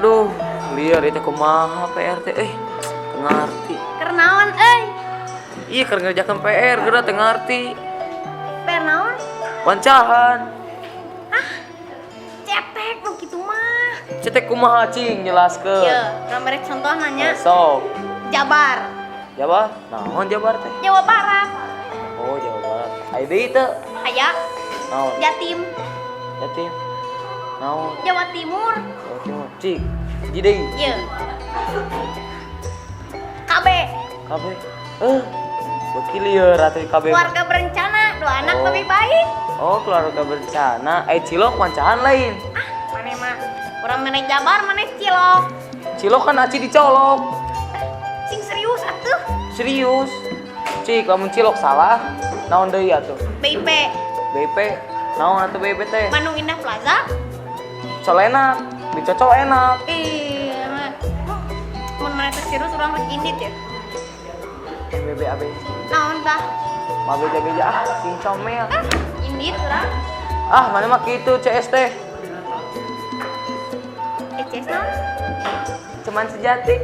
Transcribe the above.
Aduh, liar itu kumaha PR teh eh teu ngarti. Keur naon euy? Iya, keur ngerjakan PR geura teu ngarti. PR naon? Wancahan. Ah, cetek nu kitu mah. Cetek kumaha, cing jelaskeun. Ieu, urang mere contoh nanya. Sok. Jabar. Jabar? Naon Jabar teh? Jawa Barat. Oh, Jawa Barat. Aya deui teu? Aya. Naon? Jatim. Jatim. Naon? Jawa Timur. Jawa Timur. Cik, hiji deui. Ieu. KB. KB. Eh, beuki lieur atuh KB. Keluarga berencana, dua anak Oh. lebih baik. Oh, keluarga berencana. Eh, cilok wancahan lain. Ah, maneh mah. Urang mere Jabar, maneh cilok. Cilok kan aci dicolok. Sing serius atuh. Serius. Cik, lamun cilok salah, naon deui atuh? BIP. BIP. Naon atuh BIP teh? Bandung Indah Plaza. Col enak, dicocol enak. Ih, mun maneh teh serius, urang rek indit ya. MBB ABC. Naon tah? Mah beja-beja ah, sing comel. Ah, indit urang. Ah, maneh mah kitu CS teh. Eh, CS naon? Cuman sejati.